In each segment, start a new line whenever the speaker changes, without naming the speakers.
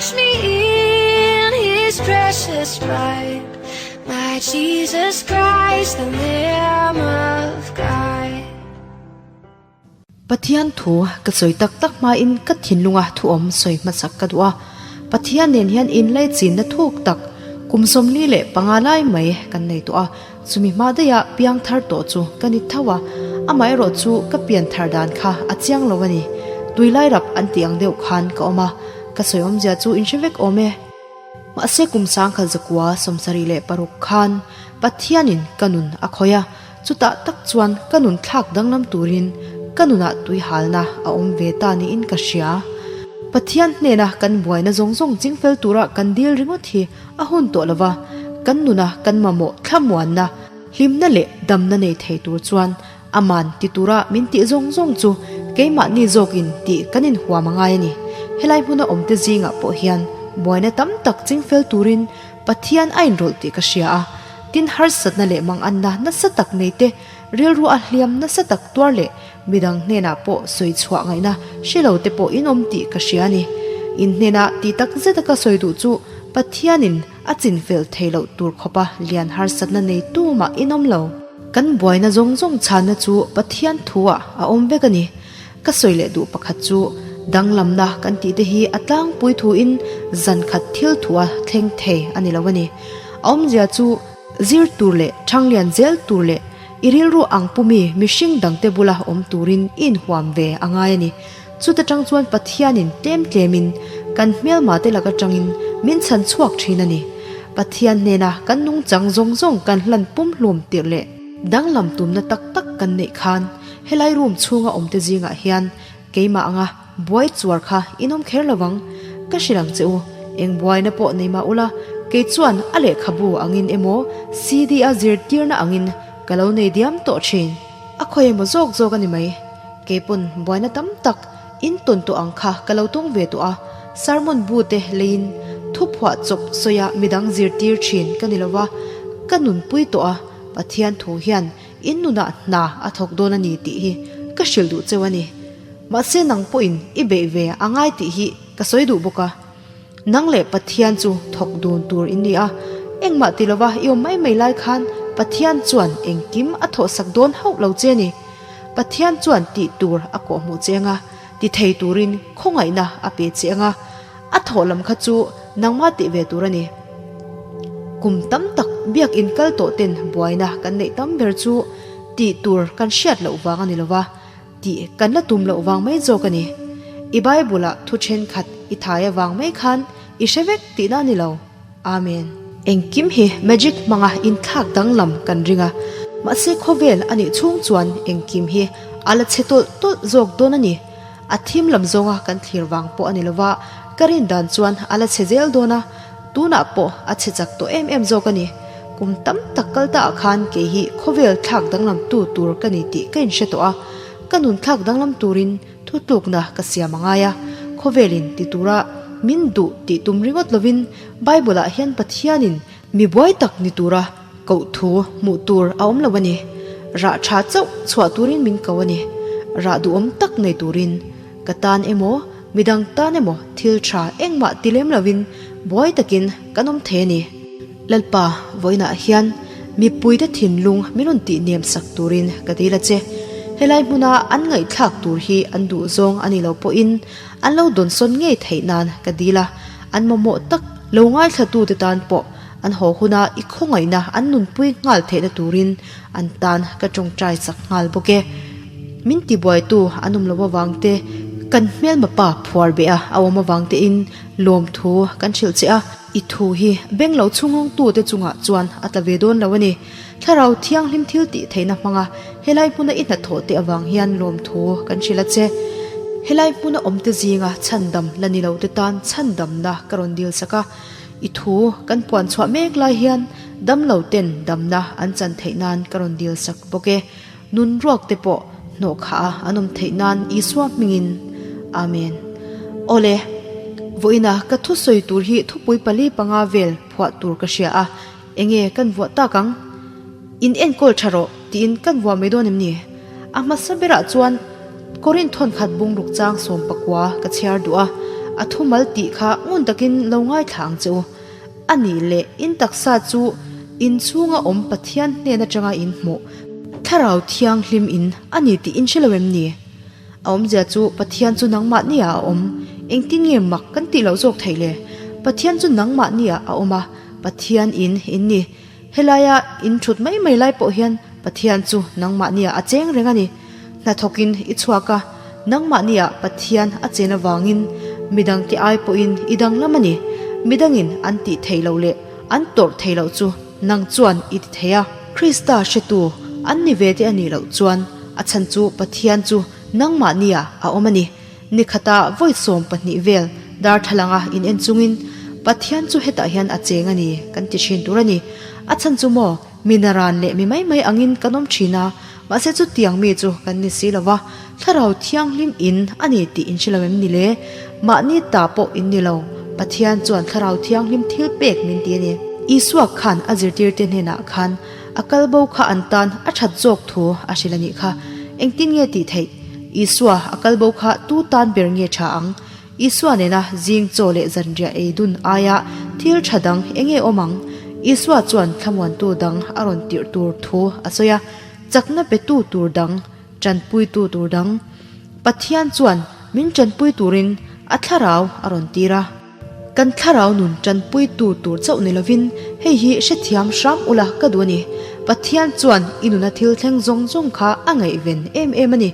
Wash me in his precious blood. My Jesus Christ, the Lamb of God.
Pathian thu ka sawi tak tak hmain ka thinlunga thuawm sawi hmasak ka duh a. Pathian nen hian inlaichinna thuk tak kum 45 lai mai kan nei tawh a. Chumi hma daiha piang thar tawh chu ka ni tho a, amaherawh chu ka pian thar dan kha a chiang lo a ni. Tui lai rap an tih ang deuh khan ka awm a, ka sawi awmzia chu in hre vek awm e. Mahse kum 1976 khan Pathianin ka nun a khawih a, chutah tak chuan ka nun thlak danglam turin ka nunah tui halna a awm ve ta niin ka hria. Pathian hnena kan buaina zawng zawng chingfel tura kan dil ringawt hi A hun tawh lova, kan nuna kan mamawh thlamuanna, hlimna leh damna nei thei tur chuan aman ti tura min tih zawng zawng chu keimahni zawkin tih kan inhuam a ngai a ni. Helai hmuna awmte zingah pawh hian buaina tam tak chingfel turin Pathian a inrawlh tih ka hria a, tin harsatna leh manganna nasa tak neite rilru a hliam nasa tak tuar leh midang hnenah pawh sawi chhuah ngaihna hre lo te pawh in awm tih ka hria a ni. In hnenah tih tak zeta ka sawi duh chu Pathianin a chinfel thei loh tur khawpa lian harsatna nei tumah in awm lo. Kan buaina zawng zawng chhanna chu Pathian thuah a awm vek a ni. Ka sawi leh duh pakhat chu danglamna kan tih te hi a tlangpui thuin zan khat thil thua thleng thei a ni lo a ni. A awmzia chu zir tur leh thanglian zel tur leh I rilru ang pumi mihring dangte bula awm turin i inhuam ve a ngai a ni. Chuta tang chuan Pathianin tlem tlemin kan hmelmate lak atangin min chhan chhuak thin a ni. Pathian hnena kan nungchang zawng zawng kan hlan pumhlum tirh leh danglam tumna tak tak kan neih khan helai room chhunga awmte zingah hian keimah anga buai chuar kha in awm kher lovang. Ka hrilh ang che u, eng buaina pawh nei mah ula, kei chuan a lehkhabu angin emaw CD a zirtirna angin ka lo nei diam tawh thin. A khawi emaw zawk zawk a ni mai. Kei pawn buaina tam tak in tawn tawh ang kha ka lo tawng ve tawh a, sermon bu te leiin thuphuah chawp sawia midang zirtir thin ka ni lova, ka nunpui tawh a, Pathian thu hian in nunah hna a thawk dawn a ni tih hi ka hrilh duh cheu a ni. Mahse nang pawhin i beih ve a ngai tih hi ka sawi duh bawk a. Nang leh Pathian chu thawk dun tur in ni a, engmah ti lova i awm mai mai lai khan Pathian chuan engkim a thawhsak dawn hauh lo che ni. Pathian chuan tih tur a kawhhmuh che anga, ti thei turin khawngaihna a pe che anga, a thawh lam kha chu nangmah tih ve tur a ni. Kum tam tak biak in kal tawh ten buaina kan neih tam ber chu tih tur kan hriat loh vang a ni lova, Tih kan la tum loh vang mai zawk a ni. I Bible-ah thu thenkhat i thai avang mai khan i hre vek tihna a ni lo. Amen. Engkim hi magic hmanga inthlak danglam kan ring a, mahse khawvel a nih chhung chuan engkim hi a la chhe tawlh tawlh zawk dawn a ni. A thim lam zawnga kan thlir vang pawh a ni lova, ka rin dan chuan a la chhe zel dawn a, Tunah pawh a chhe chak tawh em em zawk a ni. Kum tam tak kal taah khan kei hi khawvel thlak danglam tu tur ka ni tih ka inhre tawh a, ka nun thlak danglam turin thutlukna ka siam a ngai a. Khawvelin ti tura min duh tih tum ringawt lovin Bible-ah hian Pathianin mi buai tak ni tura koh thu hmuh tur a awm lo a ni. Rah tha chauh chhuah turin min ko a ni. Rah duhawm tak nei turin ka tan emaw Midang tan emaw thil tha engmah ti lem lovin buai takin kan awm thei a ni. Lalpa, vawiinah hian mipuite thinlung min rawn tih nem sak turin ka dil a che. Helai hmuna an ngaihthlak tur hi an duh zawng a ni lo pawhin an lo dawnsawn ngei theih nan ka dil a, an mamawh tak lo ngaithlatute tan pawh an haw huna i khawngaihna an nunpui nghal theihna turin an tan ka tawngtai chak nghal bawk e. Min tibuaitu an awm lo avang te, kan hmelma pa phuar beh a a awm avang tein lawmthu kan hrilh che a. I thu hi beng lo chhunghawngtute chungah chuan a tla ve dawn lo a ni. Thlarau thianghlim thil tih theihna hmanga helai hmuna i hnathawh te avang hian lawmthu kan hrilh a che. Helai hmuna awmte zinga chhandam la ni lote tan chhandamna ka rawn dil sak a. I thu kan puan chhuah mek lai hian damlo ten damna an chan theih nan ka rawn dil sak bawk e. Nun ruak te pawh hnawh khah a an awm theih nan Isua hmingin. Amen. Awle, vawiina ka thusawi tur hi thupui pali panga vel phuah tur ka hria a, enge kan vuah tak ang? In enkawl tha rawh tiin kan vuah mai dawn em ni? A hmasa berah chuan Korin thawnkhat bungruk chang 19 ka chhiar duh a. A thumal tih kha ngun takin lo ngaithla ang che u. A nih leh in taksa chu in chhunga awm Pathian hnen atanga in hmuh Thlarau Thianghlim in a ni tih in hre lo em ni? A awmzia chu Pathian chu nangmahni ah a awm. Engtin nge mak kan tih loh zawk theih le? Pathian chu nangmahni ah a awm a, Pathian in in ni. Helaia in thut mai mai lai pawh hian Pathian chu nangmahni ah a cheng reng a ni. Hnathawkin i chhuak a, nangmahni ah Pathian a chen avangin midangte ai pawhin i danglam a ni. Midangin an tih theih loh leh an tawrh theih loh chu nang chuan i ti thei a. Krista hretu an ni ve te a nih loh chuan a chhan chu Pathian chu nangmahni ah a awm a ni. Ni khata vawi 12 vel darthlalanga in en chungin Pathian chu hetah hian a cheng a ni kan ti thin tur a ni. A chhan chu maw mi naran leh mi mai mai angin kan awm thin a, mahse chutiang mi chu kan ni si lo va, Thlarau Thianghlim in a ni tih in hre lo em ni le? Mahni ta pawh in ni lo, Pathian chuan Thlarau Thianghlim thil pek min ti a ni. Isua khan a zirtirte hnenah khan a kalbo kha an tan a that zawk thu a hrilh a nih kha. Engtin nge tih theih? Isua a kalbo kha tu tan ber nge tha ang? Isua nena zing chaw leh zanriah ei dun aia thil tha dang eng nge awm ang? Isua chuan thlamuantu dang a rawn tirh tur thu a sawi a, chakna petu tur dang, tanpuitu tur dang. Pathian chuan min tanpui turin a thlarau a rawn tir a. Kan thlarau nun tanpuitu tur chauh ni lovin hei hi hrethiam hram ula ka duh a ni. Pathian chuan i nuna thil thleng zawng zawng kha a ngaihven em em a ni.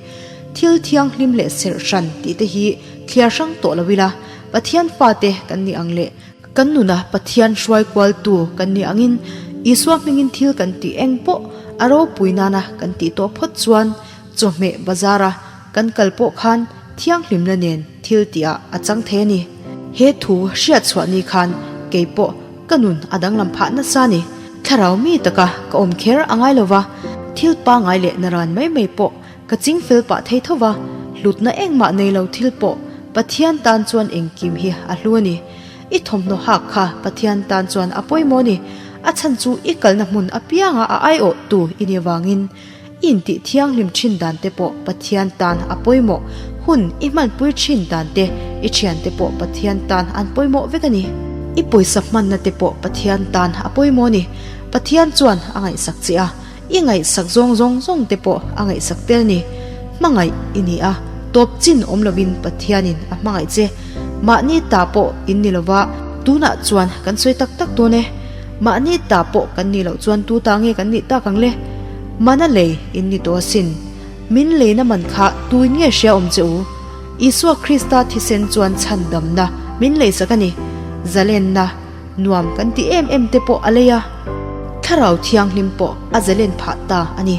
Thil thianghlim leh serh hran tih te hi thliar hrang tawh lo ila, Pathian fate kan ni ang leh kan nuna Pathian hruai kualtu kan ni angin Isua hmingin thil kan tih eng pawh a ropui nana kan tih tawh phawt chuan chawhmeh bazara kan kal pawh khan thianghlimna nen thil tihah a chang thei a ni. He thu hriat chhuah ni khan kei pawh ka nun a danglam phah nasa a ni. Thlarau mi taka ka awm kher a ngai lo va, thil pangai leh naran mai mai pawh ka ching fel pah thei tho va, hlutna engmah nei lo thil pawh Pathian tan chuan engkim hi a hlu a ni. I thawmhnaw hak kha Pathian tan chuan a pawimawh a ni. A chhan chu i kalna hmun apianga a aiawhtu i nih avangin. I intih thianghlim thin dan te pawh Pathian tan a pawimawh, hun i hmanpui thin dan te, i thiante pawh Pathian tan an pawimawh vek a ni. I pawisa hmanna te pawh Pathian tan a pawimawh a ni. Pathian chuan a ngaihsak che a, i ngaihsak zawng zawng zawng te pawh a ngaihsak tel a ni. Hmangaih i ni a, tawp chin awm lovin Pathianin a hmangaih che. Mahni ta pawh in ni lova, tunah chuan kan sawi tak tak dawn e. Mahni ta pawh kan nih loh chuan tu ta nge kan nih tak ang le? Mana lei in ni tawh asin. Min leina man kha tuin nge hria awm che u? Isua Krista thisen chuan chhandamna min leisak a ni. Zalenna nuam kan ti em em te pawh a lei a. Thlarau Thianghlim pawh a zalen phah ta a ni.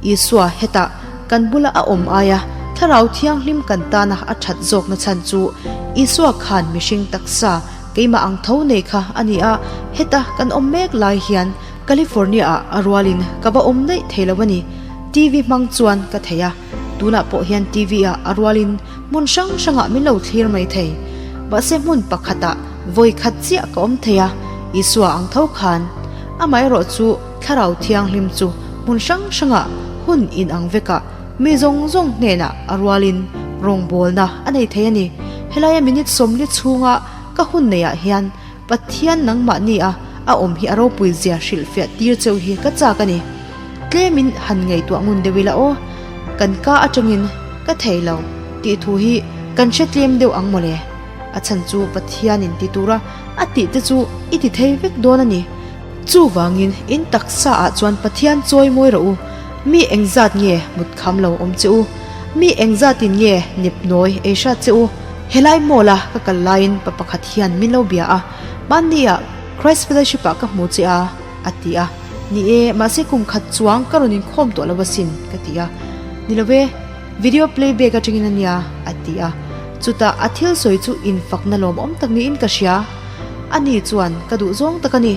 Isua hetah kan bula a awm aia Thlarau Thianghlim kan tana a that zawkna chhan chu Isua khan mihring taksa Keimah ang tho nei kha a ni a, heta kan awm mek lai hian California ah a rualin ka va awm daih thei lo a ni. TV hmang chuan ka thei a, tunah pawh hian TV ah a rualin hmun hrang hrangah min lo thlir mai thei. Mahse hmun pakhatah vawi khat chiah ka awm thei a, Isua ang tho khan. Amaherawh chu Thlarau Thianghlim chu hmun hrang hrangah hun inang vekah Mi zawng zawng hnenah a rualin rawngbawlna a nei thei a ni. Helaia minute 40 chhunga ka hun neiah hian Pathian nangmahni a a awm hi a ropui zia hrilhfiah tir cheu hi ka chak a ni. Tlemin han ngaihtuah ngun deuh ila aw, kan ka atangin ka thei lo tih thu hi kan hre tlem deuh ang mawle. A chhan chu Pathianin ti tura a tih te chu i ti thei vek dawn a ni. Chuvangin in taksa ah chuan Pathian chawi mawi rawh u, mi engzat nge mut kham lo awm che u, mi engzat in nge nep nawi ei hrat che u. Helai mall a ka kal laiin pa pakhat hian min lo bia a, hmanni ah Christ Fellowship ah ka hmu che a, a ti a, ni e, mahse kum khat chuang ka rawn inkhawm tawh lo asin, ka ti a, ni lo e, video playback atangin a nia, a ti a, chutah a thil sawi chu infakna lawmawm tak niin ka hria. Ani chuan ka duh zawng tak a ni.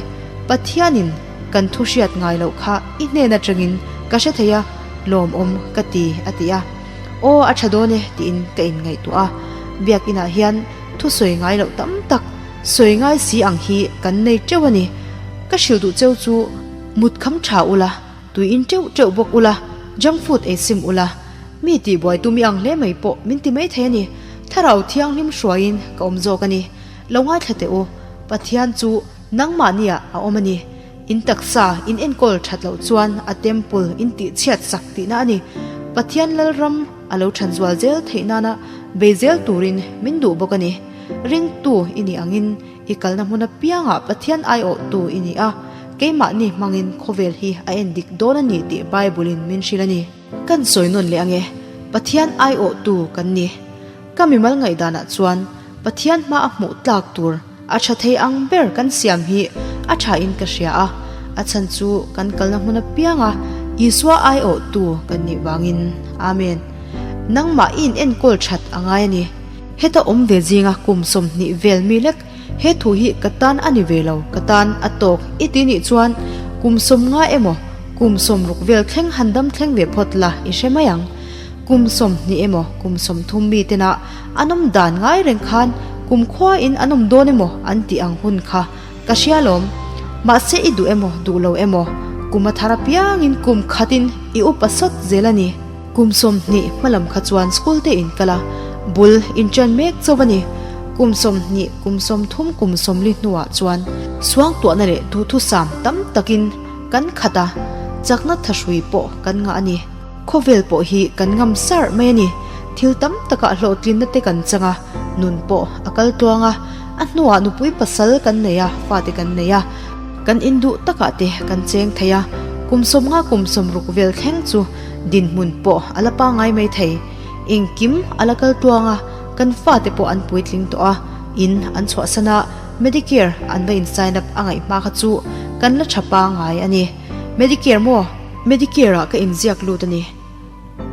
Pathianin kan thu hriat ngai loh kha i hnen atangin ka hre thei a, lawmawm ka ti a ti a. Aw a tha dawn e tiin ka inngaihtuah a. Biakinah hian thu sawi ngai loh tam tak, sawi ngai si ang hi kan nei teuh a ni. Ka hrilh duh cheu chu mut kham tha ula, tui in teuh teuh bawk ula, junk food ei sim ula, mi tihbuai tum i ang hle mai pawh min ti mai thei a ni. Thlarau Thianghlim hruaiin ka awm zawk a ni. Lo ngaithla teh u, Pathian chu nangmahniah a awm a ni. In taksa in enkawl that loh chuan a temple in tihchhiat sak tihna a ni. Pathian Lalram a lo than zual zel theih nana bei zel turin min duh bawk a ni. Ringtu i nih angin i kalna hmun apiangah Pathian aiawhtu i ni a, keimahni hmangin khawvel hi a en dik dawn a ni tih Bible-in min hrilh a ni. Kan sawi nawn leh ange, Pathian aiawhtu kan ni. Ka mimal ngaihdanah chuan Pathian hma a hmuh tlak tur a tha thei ang ber kan siam hi a tha in ka hria a, a chhan chu kan kalna hmun apianga Isua aiawhtu kan nih vangin. Amen. Nangmah i in enkawl that a ngai a ni. Heta awm ve zinga kum 20 vel mi lek he thu hi ka tan a ni ve lo, ka tan a tawk i ti nih chuan kum 50 emaw kum 60 vel thleng han dam thleng ve phawt la i hre mai ang. Kum 20 emaw kum 30 mi tena an awm dan ngai reng khan kum khuain an awm dawn emaw an tih ang hun kha ka hria lawm. Mahse i duh emaw duh lo emaw kum a thar apiangin kum khatin i upa sawt zel a ni. Kum 20 hmalam kha chuan school te in kal a, bul in ṭan mek chauh a ni. Kum 20, kum 30, kum 40 hnuah chuan suangtuahna leh duhthusam tam takin kan khat a, chakna thahrui pawh kan ngah a ni. Khawvel pawh hi kan ngam sar mai a ni. Thil tam takah hlawhtlinna te kan chang a, nun pawh a kal tluang a, a hnuah nupui pasal kan nei a, fate kan nei a, kan induh takah te kan cheng thei a, kum 50 kum 60 vel thleng chu dinhmun pawh a la pangngai mai thei. Engkim a la kal tluang a, kan fate pawh an puitling tawh a, in an chhuahsan a, Medicare an va in sign up a ngaih hma kha chu kan la tha pangngai a ni. Medicare maw? Medicare ah ka inziak lut a ni.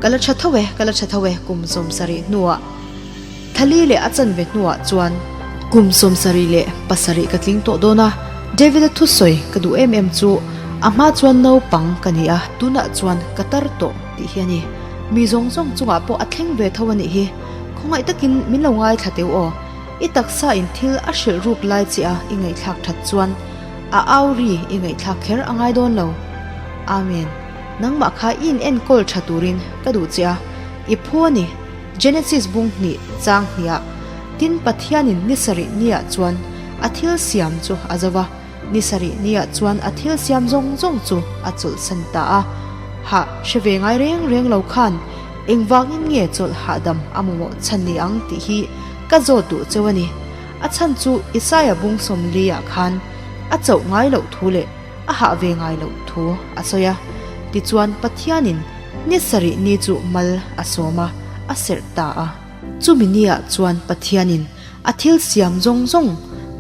Ka la tha tho e, ka la tha tho e kum 70 hnuah. Thali leh a chanve hnuah chuan kum 77 ka tling tawh dawn a. David-a thusawi ka duh em em chu a hma chuan naupang ka ni a, tunah chuan ka tar tawh tih hi a ni. Mi zawng zawng chungah pawh a thleng ve tho a nih hi. Khawngaih takin min lo ngaithla teu aw. I taksa in thil a hrilh ruk lai che a i ngaihthlak that chuan A au ri i ngaihthlak kher a ngai dawn lo. Amen. Nangmah kha i in enkawl tha turin ka duh che a, i phu a ni. Genesis bung hnih chang hniah tin Pathianin ni sarih niah chuan a thil siam chu a zo va, ni sarih niah chuan a thil siam zawng zawng chu a chawlhsan ta a. Hah hre ve ngai reng reng lo khan engvangin nge chawlh hahdam a mamawh chhan ni ang tih hi ka zawt duh cheu a ni. A chhan chu Isaia bung 40 ah khan a chauh ngai loh thu leh a hah ve ngai loh thu a sawi a. Tichuan Pathianin ni sarih ni chu mal a sawm a, a serh ta a. Chumi niah chuan Pathianin a thil siam zawng zawng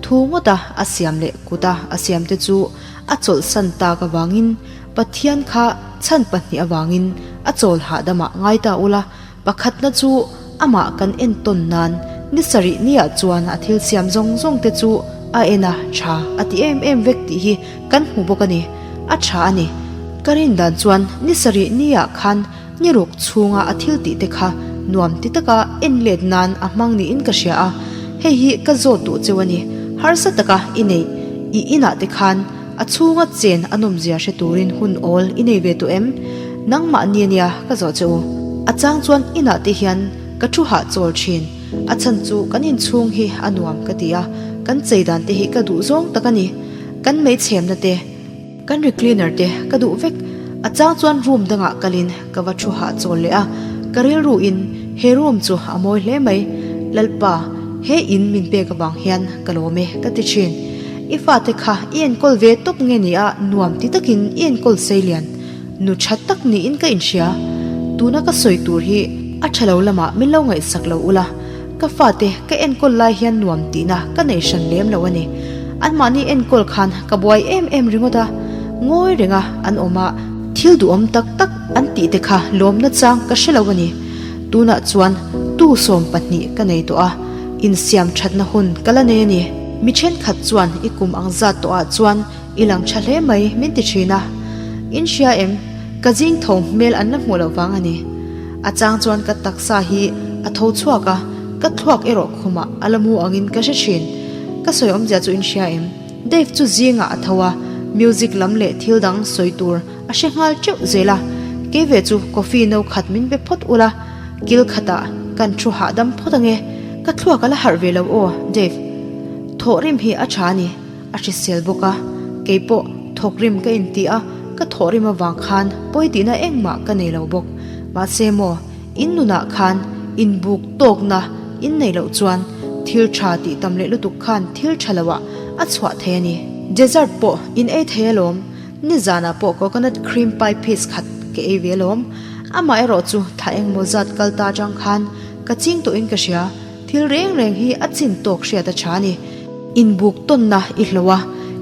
thu ngawta a siam leh kuta a siamte chu a chawlhsan tak avangin Pathian kha chhan pahnih avangin a chawl hahdamah ngai ta ula, Pakhatna chu amah kan entawn nan ni sarih niah chuan a thil siam zawng zawng te chu a en a, tha a ti em em vek tih hi kan hmu bawk a ni. A tha a ni. Ka rin dan chuan ni sarih niah khan ni ruk chhunga a thil tih te kha nuam ti taka en let nan a hmang niin ka hria a, hei hi ka zawt duh cheu a ni. Harsa taka i neih i inah te khan a chhunga chen a nawmzia hre turin hun awl i nei ve tawh em? Nangmahni ania ka zawh che u. A chang chuan inah te hian ka thu hahchawl thin. A chhan chu kan inchhung hi a nuam ka ti a, kan chei dan te hi ka duh zawng tak a ni. Kan meichhemna te, kan recliner te ka duh vek. A chang chuan room dangah kalin ka va thu hahchawl leh a, ka rilru in he room chu a mawi hle mai. Lalpa, he in min pek avang hian ka lawm e ka ti thin. I fate kha i enkawl ve tawp nge ni a nuam ti takin i enkawl sei lian. Nu tha tak niin ka inhria. Tuna ka sawi tur hi a tha lo lamah min lo ngaihsak lo ula, ka fate ka enkawl lai hian nuam tihna ka nei hran lem lo a ni. Anmahni enkawl khan ka buai em em ringawt a, ngawi renga an awm a, thil duhawm tak tak an tih te kha lawmna chang ka hre lo a ni. Tunah chuan tu 12 ka nei tawh a, insiam thatna hun ka la nei a ni. Mi thenkhat chuan i kum ang zat tawhah chuan I lang tha hle mai min ti thin a. In hria em? Ka zing tho hmel an la hmuh loh vang a ni. A chang chuan ka taksa hi a tho chhuak a, ka thluak erawh khumah a la mu angin ka hre thin. Ka sawi awmzia chu in hria em? Dave chu zingah a tho a, music lam leh thil dang sawi tur a hre nghal teuh zel a. Kei ve chu coffee no khat min pe phawt ula, kil khatah kan thu hahdam phawt ange. Ka thluak a la harh ve lo aw, Dave. Thawhrim hi a tha a ni, a hrisel bawk a. Kei pawh thawkrim ka inti a, ka thawhrim avang khan pawi tihna engmah ka nei lo bawk. Mahse maw, in nunah khan inbuk tawkna in nei loh chuan thil tha tih tam leh lutuk khan thil tha loah a chhuah thei a ni. Dessert pawh in ei thei alawm, nizanah pawh coconut cream pie piece khat ka ei ve alawm. Amaherawh chu thla engmaw zat kal ta atang khan Ka ching tawhin ka hria, thil reng reng hi a chin tawk hriat a tha a ni. Inbuk tawnna i hlo a,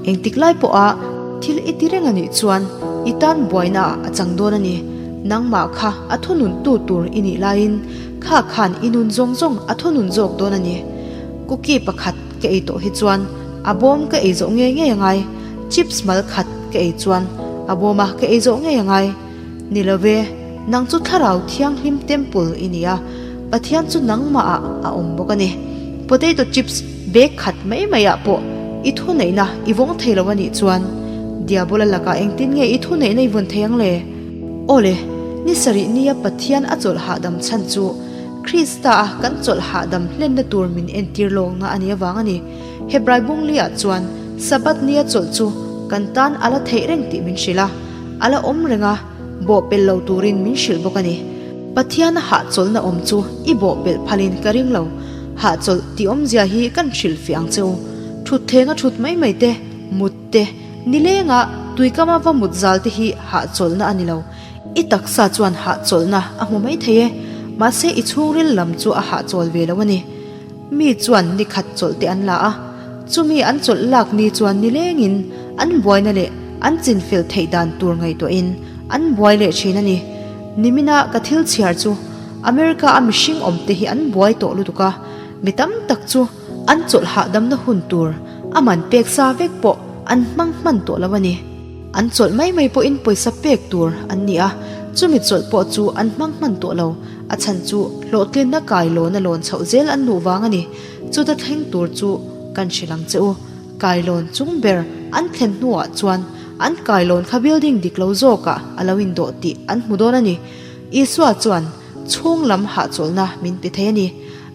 engtik lai pawha thil i ti reng a nih chuan i tan buaina ah a chang dawn a ni. Nangmah kha a thunun tu tur i nih laiin kha khan i nun zawng zawng a thunun zawk dawn a ni. Cookie pakhat ka ei tawh hi chuan a bawm ka ei zawh ngei ngei a ngai, chips mal khat ka ei chuan a bawma ka ei zawh ngei a ngai. Ni lo ve, nang chu Thlarau Thianghlim Temple i ni a, Pathian chu nangmah ah a awm bawk a ni. Potato chips bag khat mai mai ah pawh i thuneihna i vawng thei lo a nih chuan Diabola lakah engtin nge i thuneihna i vawn thei ang le? Aw le, ni sarih nia Pathian a chawlh hahdam chhan chu Krista a kan chawlh hahdam hlenna tur min entir lawkna a nih avang a ni. Hebrai bungli ah chuan Sabbath nia chawlh chu kan tan a la theih reng tih min hrilh a. A la awm reng a, bawhpelh lo turin min hrilh bawk a ni. Pathiana hahchawlhna awm chu i bawhpelh phalin ka ring lo. Hahchawlh tih awmzia hi kan hrilh fiah ang che u. Thutthleng a thut mai mai te, mut te, nilenga tuikama va mut zal te hi hahchawlhna a ni lo. I taksa chuan hahchawlhna a hmu mai thei e, mahse i chhungril lam chu a hahchawl ve lo a ni. Mi chuan ni khat chawlh te an la a, chumi an chawlh lak ni chuan nilengin an buaina leh an chinfel theih dan tur ngaihtuahin an buai leh thin a ni. Nimina ka thil chhiar chu America a mihring awm te hi an buai tawh lutuk a, mi tam tak chu an chawlh hahdamna hun tur a man pek sa vek pawh an hmang hman tawh lo a ni. An chawlh mai mai pawhin pawisa pek tur an ni a, chumi chawlh pawh chu an hmang hman tawh lo. A chhan chu hlawhtlinna kailawn a lawn chhoh zel an luh vang a ni. Chuta thleng tur chu kan hrilh ang che u. Kailawn chung ber an thlen hnuah chuan an kailawn kha building dik lo zawkah a lo indawh tih an hmu dawn a ni. Isua chuan chhung lam hahchawlhna min pe thei a ni.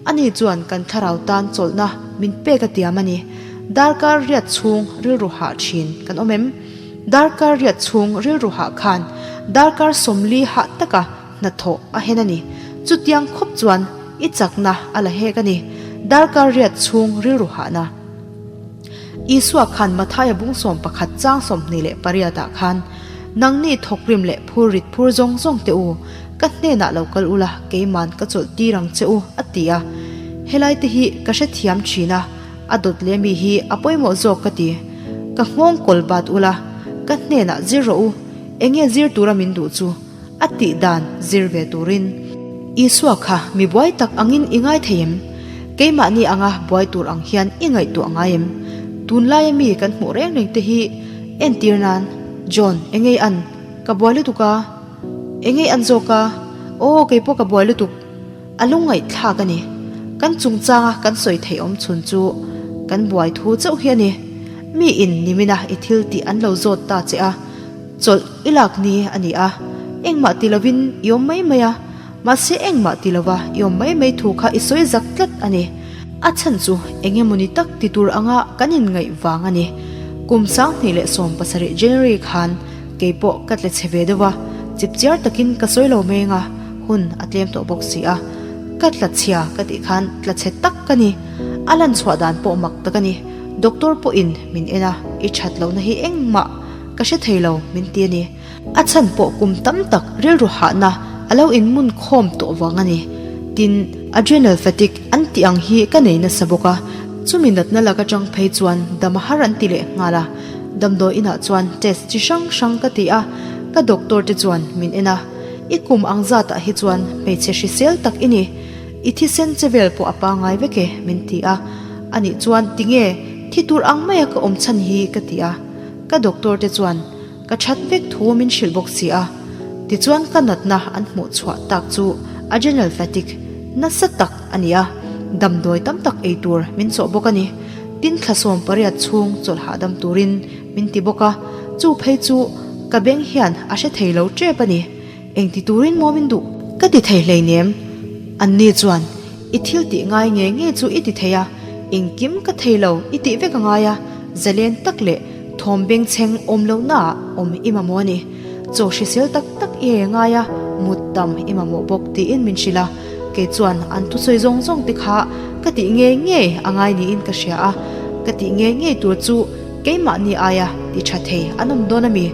Ani chuan kan thlarau tan chawlhna min pek a tiam a ni. Darkar riat chhung rilru hah thin kan awm em? Darkar riat chhung rilru hah khan darkar 40 hah taka hnathawh a hen a ni. Chutiang khawp chuan i chakna a la hek a ni. Darkar riat chhung rilru hahna. Isua khan Mathaia bung 11 chang 28 ah khan, Nangni thawkrim leh phur rit phur zawng zawng teh u, ka hnenah lo kal ula keiman ka chawlh tir ang che u, a ti a. Helai te hi ka hrethiam thin a, a dawt leh mi hi a pawimawh zawk ka ti. Ka nghawng kawl bat ula, ka hnenah zir rawh u, enge zir tura min duh chu? A tih dan zir ve turin. Isua kha mi buai tak angin i ngai thei em? Keimahni anga buai tur ang hian i ngaihtuah ngai em? Tunlaia mi kan hmuh reng reng te hi entir nan, John, engei an? Ka buai lutuk a. Engei an zawk a? Aw, keipawh ka buai lutuk. A lungngaihthlak a ni. Kan chungchanga kan sawi theih awm chhun chu kan buai thu chauh hi a ni. Mi in nimina i thil tih an lo zawt ta che a. Chawlh i lak ni a ni a, engmah ti lovin i awm mai mai a, mahse engmah ti lova i awm mai mai thu kha i sawi zak tlat a ni. A chhan chu eng emawni tak ti tur anga kan inngaih vang a ni. Kum 2017 January khan kei pawh ka tle chhe ve deuh a, chipchiar takin ka sawi lo meng a, hun a tlem tawh bawk si a. Ka tla chhia ka tih khan tla chhe tak ka ni. A lan chhuah dan pawh mak tak a ni. Doctor pawhin min en a, i that lohna hi engmah. Ka hre thei lo, min ti a ni. A chhan pawh kum tam tak rilru hahna a lo inmun khawm tawh vang a ni. Tin, adrenal fatigue an tih ang hi ka nei nasa bawk a, chumi natna lak atang phei chuan dam a har an ti leh nghal a. Damdawi inah chuan test chi hrang hrang ka ti a, ka doctor te chuan min en a, I kum ang zatah hi chuan hmeichhe hrisel tak i ni, i thisen che vel pawh a pangai vek e, min ti a. Anih chuan tinge thi tur ang maia ka awm chhan hi ka ti a. Ka doctor te chuan ka that vek thu min hrilh bawk si a, tichuan ka natna an hmuh chhuah tak chu adrenal fatigue nasa tak a ni a, damdawi tam tak ei tur min chawh bawk a ni. Tin thla 18 chhung chawlh hahdam turin min ti bawk a, chu phei chu ka beng hian a hre thei lo tep a ni. Engti turin maw min duh? Ka ti thei hleinem. Anni chuan. I thil tih ngai nge nge chu i ti thei a, engkim ka thei lo i tih vek a ngai a, zalen tak leh thawm bengchheng awm lohnaah awm i mamawh a ni. Chaw hrisel tak tak i ei a ngai a, mut tam i mamawh bawk tiin min hrilh a, kei chuan an thusawi zawng zawng te kha ka tih ngei ngei a ngai niin ka hria a, ka tih ngei ngei tur chu keimahni aia ti tha thei an awm dawn a mi?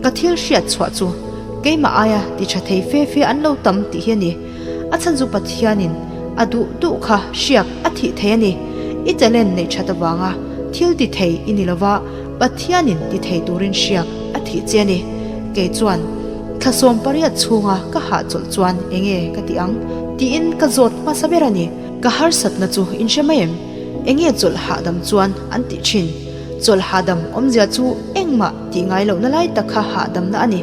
Ka thil hriat chhuah chu keimah aia ti tha thei fe fe an lo tam tih hi a ni. A chhan chu Pathianin a duh duh kha hriak a thih thei a ni. I talent neih that avanga thil ti thei i ni lova, Pathianin ti thei turin hriak a thih che a ni. Kei chuan thlasawm pariat chhunga ka hahchawlh chuan enge ka ti ang tiin ka zawt hmasa ber a ni. Ka harsatna chu in hre mai em? Enge chawlh hahdam chuan an tih thin? Chawlh hahdam awmzia chu engmah tih ngai lohna lai tak kha hahdamna a ni.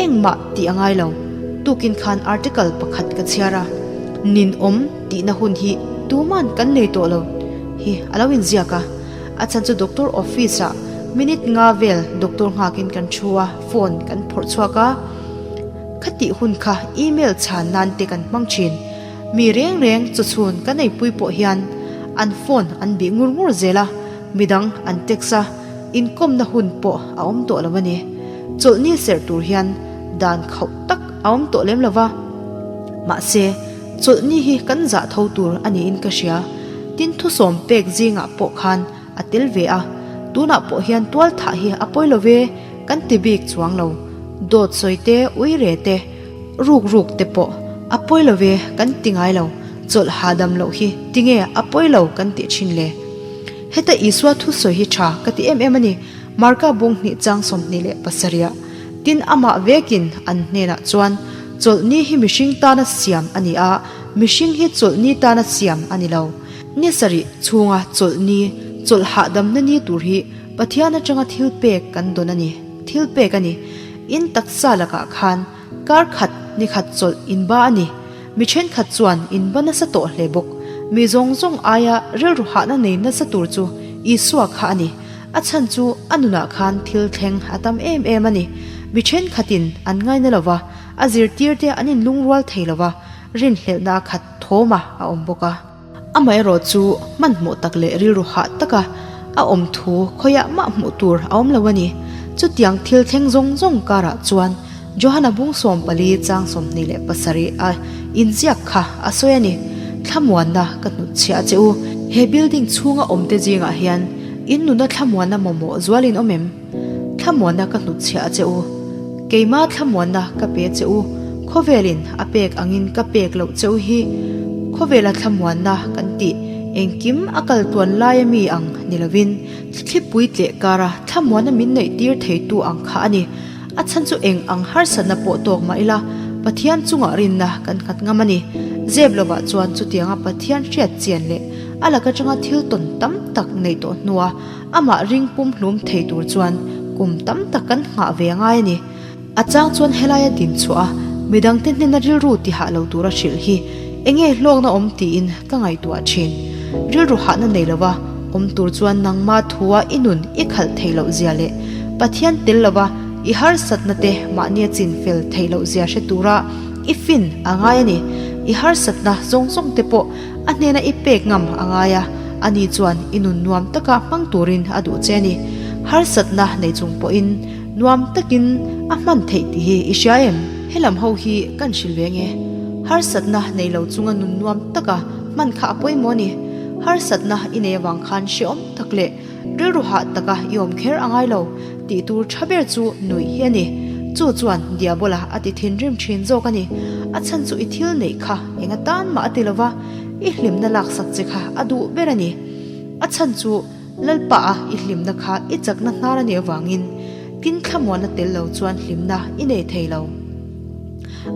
Engmah tih a ngai lo. Tukin khan article pakhat ka chhiar a, Ninawm tihna hun hi tuman kan nei tawh lo hi a lo inziak a. A chhan chu doctor office ah minute nga vel doctor nghakin kan thu a, phone kan phawrh chhuak a. Khatih hun kha email chhan nan te kan hmang thin. Mi reng reng chawchhun kan eipui pawh hian an phone an bih ngur ngur zel a, midang an text a, inkawmna hun pawh a awm tawh lo a ni. Chawlhni serh tur hian dan khauh tak a awm tawh lem lo va, mahse chawlhni hi kan zah tho tur a niin ka hria. Tin thusawm pek zingah pawh khan a tel ve a, tunah pawh hian tual thah hi a pawi lo ve kan ti bik chuang lo. Dawt sawi te, uire te, ruk ruk te pawh a pawi lo ve kan ti ngai lo, chawlh hahdam loh hi tinge a pawi lo kan tih thin le? Heta Isua thusawi hi tha ka ti em em a ni, Marka bung hnih chang 27ah. Tin amah vekin an hnenah chuan, Chawlhni hi mihring tana siam a ni a, mihring hi chawlhni tana siam a ni lo. Ni sarih chhunga chawlhni, chawlh hahdamna ni tur hi Pathian atanga thil pek kan dawn a ni, thil pek a ni. In taksa lakah khan kar khat ni khat chawlh in ba a ni. Mi thenkhat chuan in ba nasa tawh hle bawk. Mi zawng zawng aia rilru hahna nei nasa tur chu Isua kha a ni. A chhan chu a nunah khan thil thleng a tam em em a ni. Mi thenkhatin an ngaina lo va, a zirtirte an inlungrual thei lo va, rinhlelhna a khat thawma a awm bawk a. Amaherawh chu hmanhmawh tak leh rilru hah taka a awm thu khawiah mah hmuh tur a awm lo a ni. Chutiang thil thleng zawng zawng karah chuan Johana bung 14 chang 27 a inziak kha a sawi a ni. Thlamuanna ka hnutchhiah che u. He building chhunga awmte zingah hian in nuna thlamuanna mamawh zualin awm em? Thlamuanna ka hnutchhiah che u. Keima thlamuanna ka pe che u. Khawvelin a pek angin ka pek loh che u hi khawvela thlamuanna kan tih engkim a kal tuan lai ami ang ni lovin thlipui tleh kara thlamuanna min neih tir theitu ang kha a ni. A chhan chu eng ang harsatna pawh tawk mah ila Pathian chungah rinna kan nghat ngam a ni. Zep lovah chuan chutianga Pathian hriat chian leh a lak atanga thil tawn tam tak neih tawh hnua Amah ring pum hlum thei tur chuan kum tam tak kan nghah ve a ngai a ni. A chang chuan helaia din chhuah a, midangte hnena rilru ti hah lo tura hrilh hi enge hlawkna awm tiin ka ngaihtuah thin. Rilru hahna nei lova awm tur chuan nangma thua i nun i khalh theih loh zia leh Pathian tel lova i harsatna te mahnia chin fel theih loh zia hre tura i fin a ngai a ni. I harsatna zawng zawng te pawh A hnena i pek ngam a ngai a, ani chuan i nun nuam taka hmang turin a duh che a ni. Harsatna nei chung pawhin nuam takin a hman theih tih hi i hria em? Helam ho hi kan hrilh ve nge? Harsatna nei lo chunga nun nuam taka hman kha a pawimawh a ni. Harsatna i nei avang khan hrehawm tak leh Rilru hah taka i awm kher a ngai lo tih tur tha ber chu nuih hi a ni. Chu chuan Diabola a ti thinrim thin zawk a ni. A chhan chu i thil neih kha eng atan mah a ti lova, i hlimna laksak che kha a duh ber a ni. A chhan chu Lalpa a i hlimna kha i chakna hnar a nih avangin tin thlamuanna tel lo chuan hlimna i nei thei lo.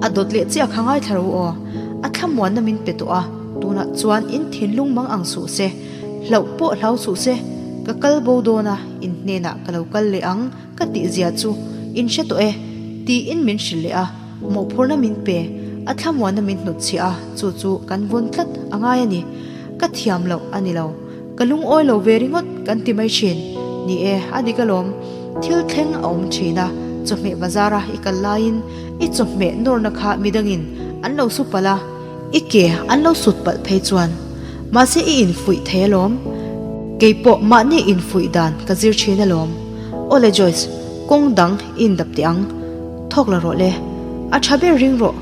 A dawt leh chiah kha ngaithla ro aw. A thlamuanna min pe tawh a, tunah chuan in thinlung mang ang suh se. Hlauh pawh hlau suh se, ka kal bo dawn a, in hnenah ka lo kal leh ang ka tih zia chu in hre tawh e, tiin min hrilh leh a, mawhphurhna min pe, a thlamuanna min hnutchhiah a, chu chu kan vawn tlat a ngai a ni. Ka thiam loh a ni lo, ka lungawi lo ve ringawt kan ti mai thin. Ni e, a dik alawm, thil thleng a awm thin a, chawhmeh bazara i kal laiin i chawhmeh nawrna kha midangin an lo su palh a. I ke an lo sut palh phei chuan. Mahse i infuih thei alawm. Keipawh mahni infuih dan ka zir thin alawm. Awle Joyce, kawng dang i indap teh ang. Thawk la rawh le. A tha ber ring rawh.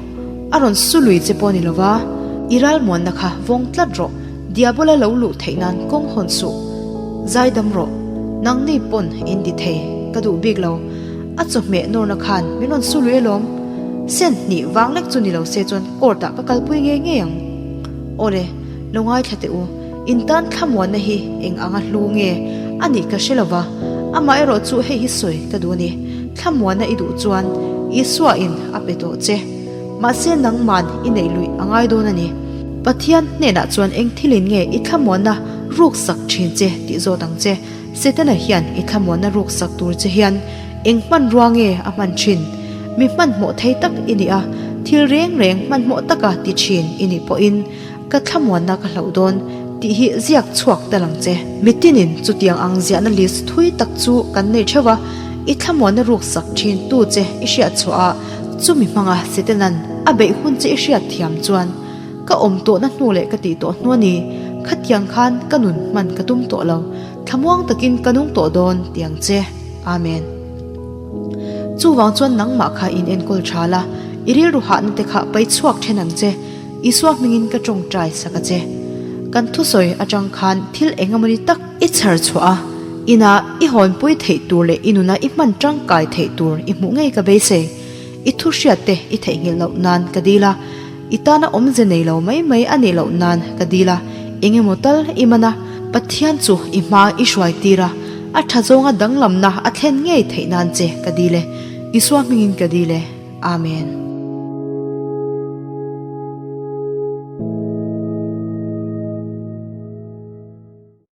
A rawn su lui che pawh ni lova, i ralmuanna kha vawng tlat rawh. Diabola lo luh theih nan kawng hawn suh. Zaidam rawh. Nangni pawn in ti thei. Ka duh bik lo. A chawhmeh nawrna khan min rawn su lui alawm. Sen hnih vang lek chu ni lo se chuan court ah ka kalpui ngei ngei ang. Awle, lo ngaithla teh u. In tan thlamuanna hi eng anga hlu nge a nih ka hre lo va, amaherawh chu hei hi sawi ka duh a ni. Thlamuanna i duh chuan Isua in a pe tawh che. Mahse nangman i neih luih a ngai dawn a ni. Pathian hnenah chuan eng thilin nge i thlamuanna ruksak thin che tih zawt ang che. Setana hian i thlamuanna ruksak tur che hian eng hmanrua nge a hman thin? Mi hmanhmawh thei tak i nih a, thil reng reng hmanhmawh taka ti thin i nih pawhin ka thlamuanna ka hlauh dawn tih hi ziak chhuak ta lang che. Mitinin chutiang ang ziahna list thui tak chu kan nei theuh a, i thlamuanna ruksak thin tu che i hriat chhuah a, chumi hmanga Setanan a beih hun che i hriat thiam chuan ka awm tawhna hnu leh ka tih tawh hnu a ni, khatiang khan ka nun hman ka tum tawh lo, thlamuang takin ka nung tawh dawn tiang che. Amen. Chuvang chuan nangmah kha in enkawl tha la, i rilru hahna te kha pai chhuak then ang che. Isua hmingin ka tawngtai sak a che. Kan thusawi atang khan thil engemawni tak i chhar chhuah a, inah i hawnpui theih tur leh i nuna i hman tangkai theih tur i hmuh ngei ka beisei. I thu hriat te i theihnghilh loh nan ka dil a, i tana awmze nei lo mai mai a nih loh nan ka dil a, engemaw tal i man a, Pathian chu i hma i hruai tir a, a tha zawnga danglamna a thlen ngei theih nan che ka dil e. Isua hmingin ka dil e. Amen.